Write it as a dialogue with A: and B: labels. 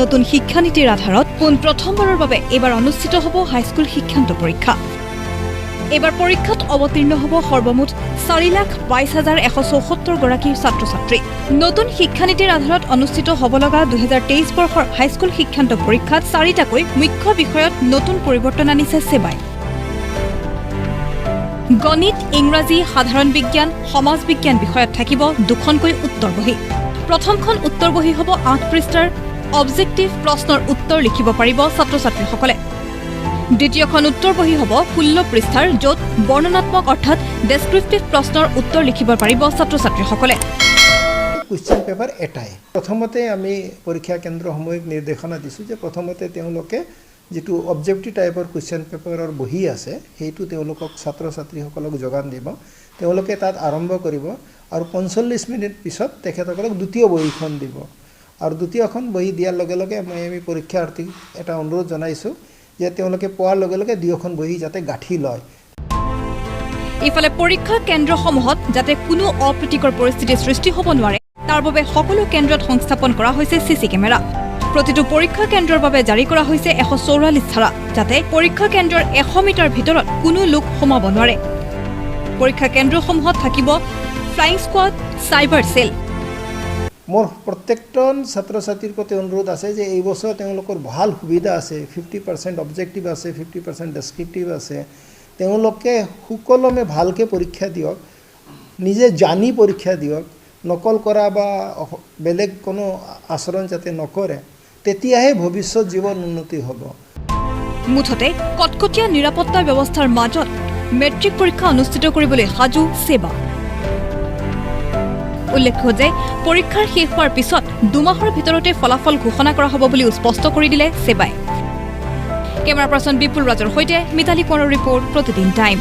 A: নতুন শিক্ষানীতিৰ আধাৰত পোন প্ৰথমবাৰৰ বাবে এইবাৰ অনুষ্ঠিত হ'ব হাইস্কুল শিক্ষান্ত পৰীক্ষা। এইবাৰ পৰীক্ষাত অৱতীৰ্ণ হ'ব সৰ্বমুঠ 4,22,174 গৰাকী ছাত্ৰ ছাত্ৰী। নতুন শিক্ষানীতিৰ আধাৰত অনুষ্ঠিত হ'ব লগা 2023 বৰ্ষৰ হাইস্কুল শিক্ষান্ত পৰীক্ষাত চাৰিটাকৈ মুখ্য বিষয়ত নতুন পৰিৱৰ্তন আনিছে ছেবাই। গণিত, ইংৰাজী, সাধাৰণ বিজ্ঞান, সমাজ বিজ্ঞান বিষয়ত থাকিব দুখনকৈ উত্তৰ বহী। প্ৰথমখন উত্তৰ বহী হ'ব 8 পৃষ্ঠাৰ, অবজেক্টিভ প্ৰশ্নৰ উত্তৰ লিখিব পাৰিব ছাত্ৰ ছাত্ৰীসকলে। দ্বিতীয়খন উত্তৰ বহী হ'ব 16 পৃষ্ঠাৰ, য'ত বৰ্ণনাত্মক অৰ্থাৎ ডেছক্ৰিপটিভ প্ৰশ্নৰ উত্তৰ লিখিব পাৰিব ছাত্ৰ ছাত্ৰীসকলে।
B: কুৱেশ্যন পেপাৰ এটাই। প্ৰথমতে আমি পৰীক্ষা কেন্দ্ৰসমূহক নিৰ্দেশনা দিছোঁ যে প্ৰথমতে তেওঁলোকে যিটো অবজেক্টিভ টাইপৰ কুৱেশ্যন পেপাৰৰ বহী আছে, সেইটো তেওঁলোকক ছাত্ৰ ছাত্ৰীসকলক যোগান দিব। তেওঁলোকে তাত আৰম্ভ কৰিব আৰু 45 মিনিট পিছত তেখেতসকলক দ্বিতীয় বহীখন দিব। আৰু দ্বিতীয়খন বহী দিয়াৰ লগে লগে আমি পৰীক্ষাৰ্থীক এটা অনুৰোধ জনাইছোঁ যে তেওঁলোকে পোৱাৰ লগে লগে দুয়োখন বহী যাতে গাঁঠি লয়।
A: ইফালে পৰীক্ষা কেন্দ্ৰসমূহত যাতে কোনো অপ্ৰীতিকৰ পৰিস্থিতিৰ সৃষ্টি হ'ব নোৱাৰে, তাৰ বাবে সকলো কেন্দ্ৰত সংস্থাপন কৰা হৈছে চি চি কেমেৰা। প্ৰতিটো পৰীক্ষা কেন্দ্ৰৰ বাবে জাৰি কৰা হৈছে 144 ধাৰা, যাতে পৰীক্ষা কেন্দ্ৰৰ 100 মিটাৰ ভিতৰত কোনো লোক সোমাব নোৱাৰে। পৰীক্ষা কেন্দ্ৰসমূহত থাকিব ফ্লাইং স্কোৱাড, চাইবাৰ চেল।
B: মোৰ প্ৰত্যেকজন ছাত্ৰ ছাত্ৰীৰ প্ৰতি অনুৰোধ আছে যে এই বছৰ তেওঁলোকৰ ভাল সুবিধা আছে। 50% অবজেক্টিভ আছে, 50% ডেছক্ৰিপটিভ আছে। তেওঁলোকে সুকলমে ভালকৈ পৰীক্ষা দিয়ক, নিজে জানি পৰীক্ষা দিয়ক। নকল কৰা বা বেলেগ কোনো আচৰণ যাতে নকৰে, তেতিয়াহে ভৱিষ্যত জীৱন উন্নতি হ'ব।
A: মুঠতে কটকটীয়া নিৰাপত্তা ব্যৱস্থাৰ মাজত মেট্ৰিক পৰীক্ষা অনুষ্ঠিত কৰিবলৈ সাজু ছেবা। উল্লেখ্য যে পৰীক্ষাৰ শেষ হোৱাৰ পিছত 2 মাহৰ ভিতৰতে ফলাফল ঘোষণা কৰা হ'ব বুলিও স্পষ্ট কৰি দিলে ছেবাই। কেমেৰা পাৰ্চন বিপুল ৰাজৰ সৈতে মিতালী কোঁৱৰৰ ৰিপৰ্ট, প্ৰতিদিন টাইম।